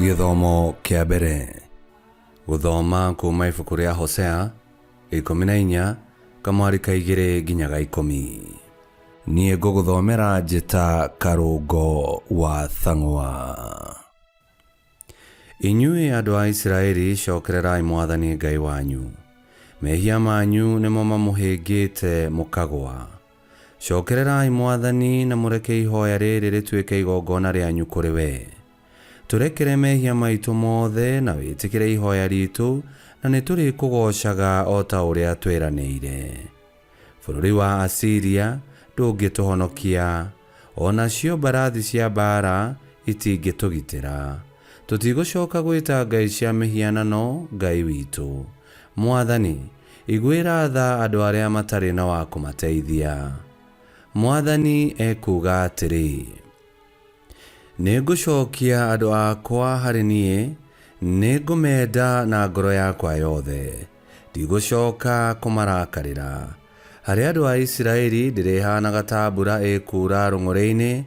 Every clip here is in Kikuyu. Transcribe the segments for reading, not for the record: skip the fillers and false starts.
Gĩthomo kĩa mbere. Gũthoma kuma ibuku rĩa Hosea 14 kamwari ka igĩrĩ nginya ga ikũmi. Niĩ ngũgũthomera njĩta Karũngo wa Thang'wa. Inyuĩ andũ a Isiraeli, cookererai Mwathani Ngai wanyu. Mehia manyu nĩmo mamũhĩngĩte mũkagũa. Cookererai Mwathani na mũreke ihooya rĩĩrĩ rĩtuĩke igongona rĩanyu kũrĩ we. Tũrekere mehia maitũ mothe na wĩtĩkĩre ihooya riitũ, na nĩtũrĩkũgoocaga o ta ũrĩa twĩranĩire. Bũrũri wa Asiria ndũngĩtũhonokia, o nacio mbarathi cia mbaara itingĩtũgitĩra. Tũtigũcooka gwĩta ngai cia mĩhianano Ngai witũ. Mwathani, iguĩra tha andũ arĩa matarĩ na wa kũmateithia. Mwathani ekuuga atĩrĩ. Nĩngũcookia andũ akwa harĩ niĩ, nĩngũmenda na ngoro yakwa yothe, ndigũcooka kũmarakarĩra. Harĩ andũ a Isiraeli ndĩrĩhaanaga ta mbura ĩkuura rũng'ũrĩ-inĩ,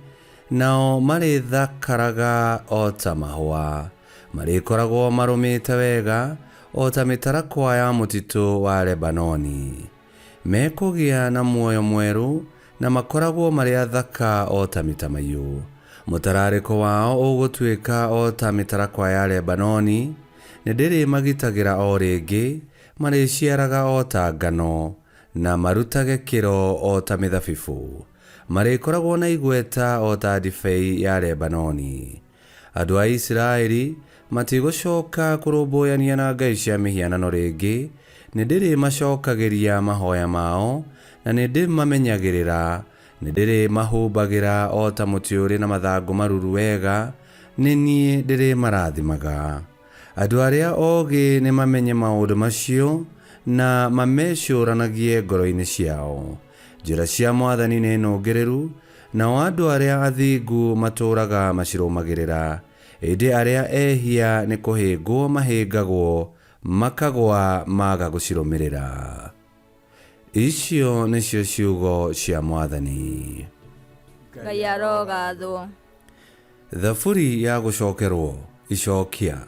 nao marĩthakaraga o ta mahũa. Marĩkoragwo marũmĩte wega o ta mĩtarakwa ya mũtitũ wa Lebanoni. Mekũgĩa na muoyo mwerũ na makoragwo marĩ athaka o ta mĩtamaiyũ. Mũtararĩko wao ũgũtuĩka o ta mĩtarakwa ya Lebanoni. Nĩndĩrĩmagitagĩra o rĩngĩ, marĩciaraga o ta ngano, na marutage kĩro o ta mĩthabibũ. Marĩkoragwo na igweta o ta ndibei ya Lebanoni. Andũ a Isiraeli matigũcooka kũrũmbũyania na ngai cia mĩhianano rĩngĩ, nĩndĩrĩmacookagĩria mahooya mao, na nĩndĩmamenyagĩrĩra. Nĩndĩrĩmahumbagĩra o ta mũtĩ ũrĩ na mathangũ maruru wega, nĩ niĩ ndĩrĩmarathimaga. Andũ arĩa oogĩ nĩmamenye maũndũ macio, na mamecũũranagie ngoro-inĩ ciao. Njĩra cia Mwathani nĩ nũngĩrĩru, nao andũ arĩa athingu matũũraga macirũmagĩrĩra, ĩndĩ arĩa ehia nĩ kũhĩngwo mahĩngagwo, makagũa maaga gũcirũmĩrĩra. Icio nĩcio ciugo cia Mwathani. Ngai arogathwo. Thaburi ya gũcokerwo, Icokia.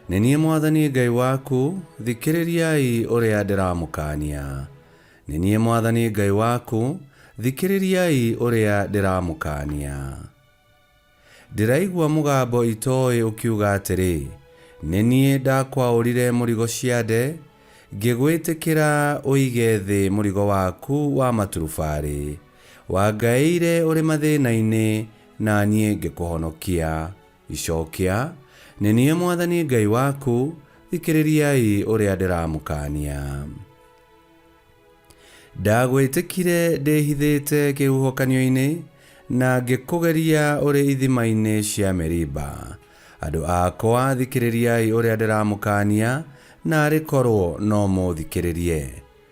Nĩ niĩ Mwathani Ngai waku, thikĩrĩriai ũrĩa ndĩramũkaania. Nĩ niĩ Mwathani Ngai waku, thikĩrĩriai ũrĩa ndĩramũkaania. Ndĩraigua mũgambo itooĩ ũkiuga atĩrĩ, Nĩ niĩ ndakwaũrire mũrigo ciande, ngĩgwĩtĩkĩra ũige thĩ mũrigo waku wa maturubarĩ. Wangaĩire ũrĩ mathĩna-inĩ, na niĩ ngĩkũhonokia. Icokia, Nĩ niĩ Mwathani Ngai waku, thikĩrĩriai ũrĩa ndĩramũkaania. Ndagwĩtĩkire ndĩhithĩte kĩhuhũkanio-inĩ, na ngĩkũgeria ũrĩ ithima-inĩ cia Meriba. Andũ akwa, thikĩrĩriai ũrĩa ndĩramũkaania, naarĩ korwo no mũũthikĩrĩrie!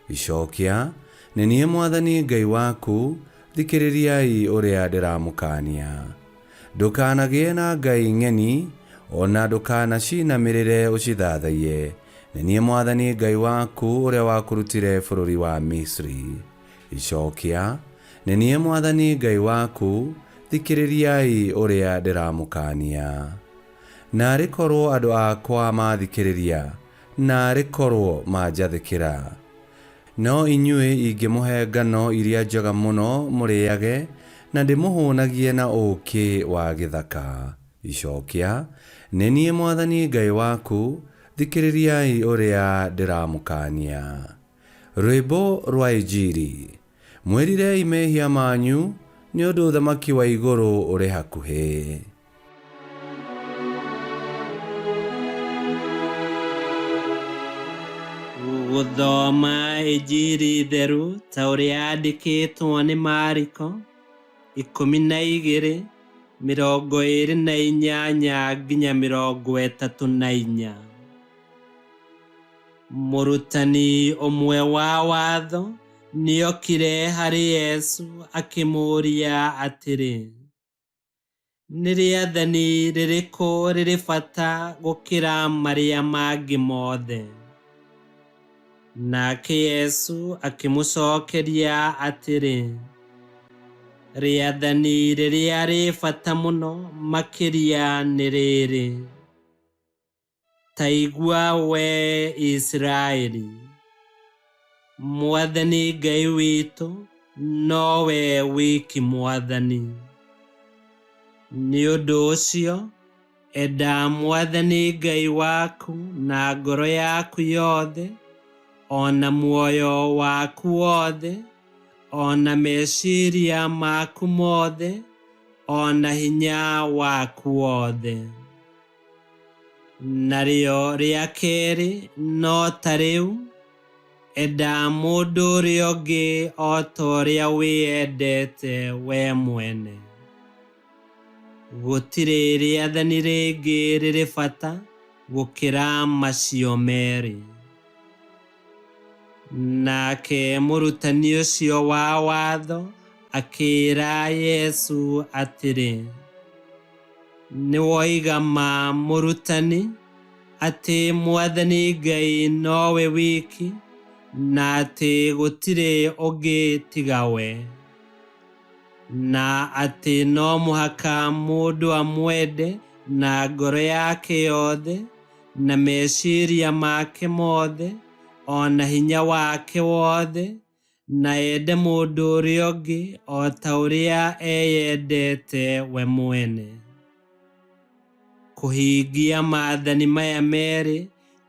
Icokia, Nĩ niĩ Mwathani Ngai waku, thikĩrĩriai ũrĩa ndĩramũkaania. Ndũkanagĩe na ngai ng'eni, o na ndũkanacinamĩrĩre ũcithaathaiye. Nĩ niĩ mwathani Ngai waku ũrĩa wakũrutire bũrũri wa Misiri. Icokia, Nĩ niĩ mwathani Ngai waku, thikĩrĩriai ũrĩa ndĩramũkaania. Naarĩ korwo andũ akwa maathikĩrĩria, naarĩ korwo manjathĩkĩra! No inyuĩ ingĩmũhe ngano iria njega mũno mũrĩage, na ndĩmũhũũnagie na ũũkĩ wa gĩthaka. Icokia, Nĩ niĩ mwathani Ngai waku, thikĩrĩriai ũrĩa ndĩramũkaania. Rwĩmbo rwa Injiri. Mwĩrirei mehia manyu, nĩ ũndũ ũthamaki wa igũrũ ũrĩ hakuhĩ. Gũthoma Injiri theru ta ũrĩa yandĩkĩtwo nĩ Mariko, 12, 28 nginya 34. Mũrutani ũmwe wa watho nĩokire harĩ Yesu akĩmũũria atĩrĩ, Nĩ rĩathani rĩrĩkũ rĩrĩ bata gũkĩra marĩa mangĩ mothe? Nake Yesu akĩmũcokeria atĩrĩ, Rĩathani rĩrĩa rĩ bata mũno makĩria nĩ rĩrĩ. Ta igua wee Isiraeli, Mwathani Ngai witũ nowe wiki Mwathani. Nĩ ũndũ ũcio, enda Mwathani Ngai waku na ngoro yaku yothe, o na muoyo waku wothe, o na meciria maku mothe, o na hinya waku wothe. Narĩo rĩa kerĩ no ta rĩu, enda mũndũ ũrĩa ũngĩ o ta ũrĩa wĩyendete we mwene. Gũtirĩ rĩathani rĩngĩ rĩrĩ bata gũkĩra macio merĩ. Nake mũrutani ũcio wa watho akĩĩra Yesu atĩrĩ, Nĩwoiga ma mũrutani, atĩ Mwathani Ngai nowe wiki, na atĩ gũtirĩ ũngĩ tiga we, na atĩ no mũhaka mũndũ amwende na ngoro yake yothe, na meciria make mothe, o na hinya wake wothe, na ende mũndũ ũrĩa ũngĩ o ta ũrĩa eyendete we mwene. Kũhingia maathani maya merĩ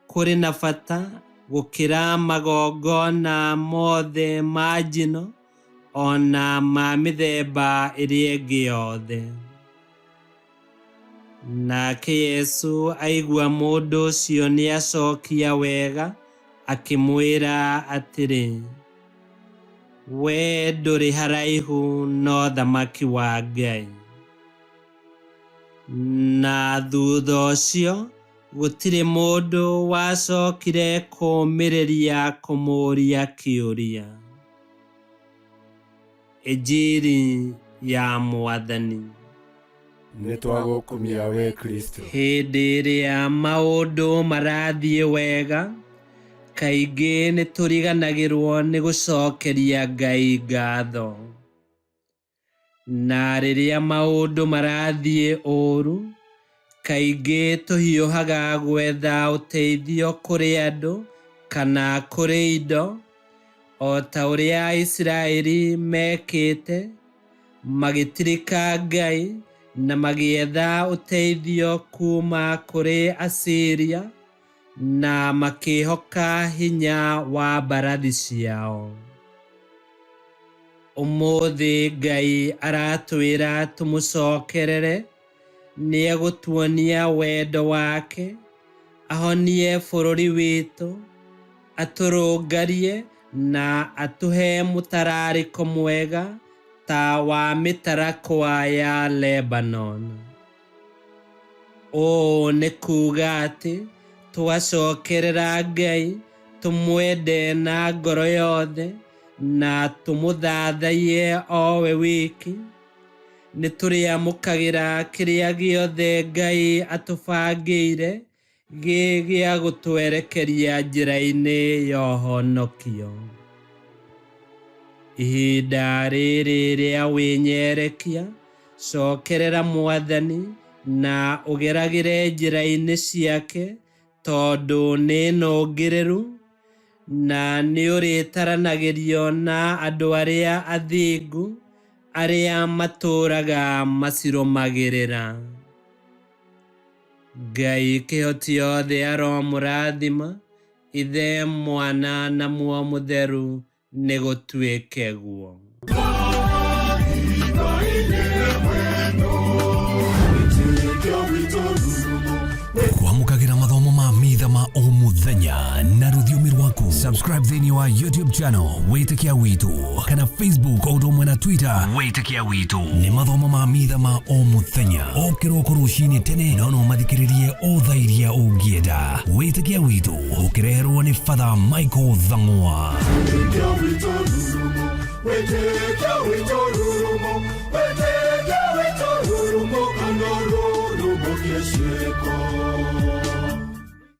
kũrĩ na bata gũkĩra magongona mothe ma njino o na ma mĩthemba ĩrĩa ĩngĩ yothe. Nake Yesu aigua mũndũ ũcio nĩacokia wega, akĩmwĩra atĩrĩ, Wee ndũrĩ haraihu na ũthamaki wa Ngai. Na thutha ũcio gũtirĩ mũndũ wacokire kũũmĩrĩria kũmũũria kĩũria. Injiri ya Mwathani. Nĩtwagũkumia we Kristo. Hĩndĩ ĩrĩa maũndũ marathiĩ wega, kaingĩ nĩtũriganagĩrwo nĩ gũcokeria Ngai ngatho. Na rĩrĩa maũndũ marathiĩ ũũru, kaingĩ tũhiũhaga gwetha ũteithio kũrĩ andũ kana kũrĩ indo, o ta ũrĩa Isiraeli mekĩte, magĩtirika Ngai na magĩetha ũteithio kuuma kũrĩ Asiria na makĩĩhoka hinya wa mbarathi ciao. Ũmũthĩ Ngai aratwĩra tũmũcokerere, nĩegũtuonia wendo wake, ahonie bũrũri witũ, atũrũngarie na atũhe mũtararĩko mwega ta wa mĩtarakwa ya Lebanon. Ũũ nĩ kuuga atĩ twacokerera Ngai tũmwende na ngoro yothe na tũmũthathaiye o we wiki, nĩtũrĩamũkagĩra kĩrĩa gĩothe Ngai atũbangĩire gĩ gĩa gũtwerekeria njĩra-inĩ ya ũhonokio. Ihinda rĩrĩ rĩa wĩnyerekia, cokerera Mwathani na ũgeragĩre njĩra-inĩ ciake, tondũ nĩ nũngĩrĩru na nĩũrĩtaranagĩrio na andũ arĩa athingu, arĩa matũũraga macirũmagĩrĩra. Ngai kĩhoti yothe aromũrathima, Ithe, Mwana na Muoyo Mũtheru, nĩgũtuĩke guo. Kwamũkagĩra mathomo ma mitha ma o mũthenya na rũthiomi rwaku. Subscribe thĩinĩ wa YouTube channel Wĩtĩkia Witũ kana Facebook o ũndũ ũmwe na Twitter Wĩtĩkia Witũ. Nĩ mathomo ma mitha ma o mũthenya o kĩroko rũcinĩ tene, no no mathikĩrĩrie o thaa iria ũngĩenda. Wĩtĩkia Witũ ũkĩreherwo nĩ Father Michael Thang'wa. Wĩtĩkia witũ rurumo, wĩtĩkia witũ rurumo, wĩtĩkia witũ rurumo, kana rurumo kĩciĩko.